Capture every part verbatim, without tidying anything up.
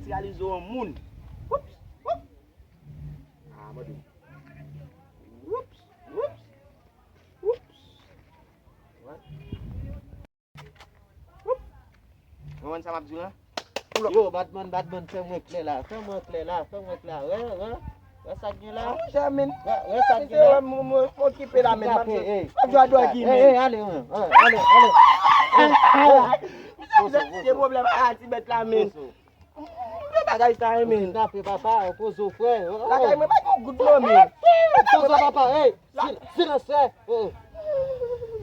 Realize w yon moun. Woups, woups. Ah, mwen di. Woups, woups, woups. What? Woups. Ou konprann sa m ap di w la? Yo, Batman, Batman, fè mwen klè la, fè mwen klè la, fè mwen klè la. Wè, wè, wè sa k gen la? Wè, wè sa k gen la? Mwen, mwen, mwen okipe la, men, m ap jwe, m ap jwe a dògi, men. Ey, ale, ale, ale. Misye, misye, gen pwoblèm a ti bèt la, men. Bagay sa, men. Kidnape papa, pozo frè. Lakay mwen, pa gen goud non, men. Pozo papa, ey, sil-, silans, frè. Oh.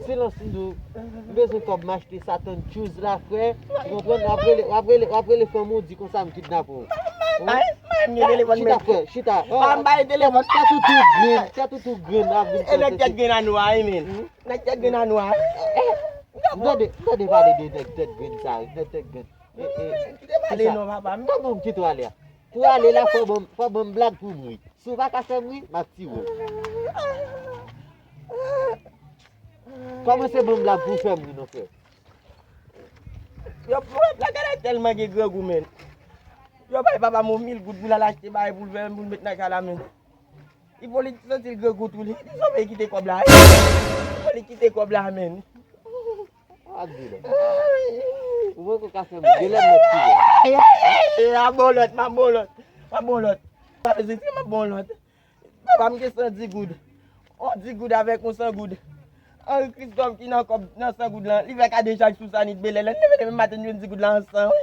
Silans, m di w. M bezwen kòb m achte Satan Shoes la, frè. Ou konprann? W ap rele, w ap rele, w ap rele fanm ou, di konsa m kidnape w. Ay, ay, m gen telefòn, men. Chita, frè, chita. Oh. Pa m bay telefòn. Tèt ou tou grenn, tèt ou tou grenn, w ap vin fè nèg tèt grenn a nwa, wi, men. Nèg tèt grenn a nwa. M tande, m tande pale de nèg tèt grenn sa, nèg tèt grenn. E, e, kite pale non, papa. Kòman m kite w ale a? Pou w ale la, fò ban m, fò ban m blag pou m ri. Si w pa ka fè m ri, m ap tiye w. Kòmanse ban m blag pou w fè m ri non, frè. Yo, yo, Lagala tèlman gen grangou, men. Yo bay papa m yon mil goud pou l al achte bagay pou l fè, pou l met nan kay la, men. Ipolit santi l grangou tou li. Li sove kite kòb la. Ipolit kite kòb la, men. Ak di la. Ou poko ka fè m ri. Genlè m mèt tiye. A bon lòt, m ap bon lòt. M ap bon lòt. Sa vle di, m ap bon lòt. Papa m gen san di goud. On di goud avèk on san goud. Henri Christophe ki nan kòb nan san goud lan, li fè kadejak sou Sanit Belè. Lè n leve demen maten, n jwenn di goud la an san, wi.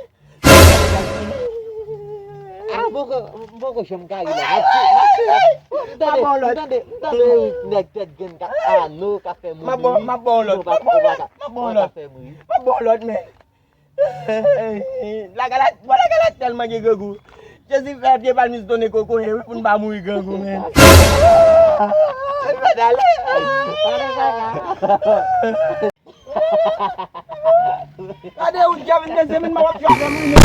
Ah, m poko, m poko janm ka ri la. M ap ti-, m ap ti-, m tande, m tande, m tande nèg tèt grenn k ap ano, k ap fè moun ri. M ap ba w lòt, m ap ba w lòt, m ap ba w lòt. M ap ba w lòt, men. Lagala, bon, Lagala tèlman gen grangou. Jezi fè pye palmis donnen kokoye, wi, pou n pa mouri grangou, men. Fè dale. Gade ou djab, mezanmi, m ap fè avè m, wi, men.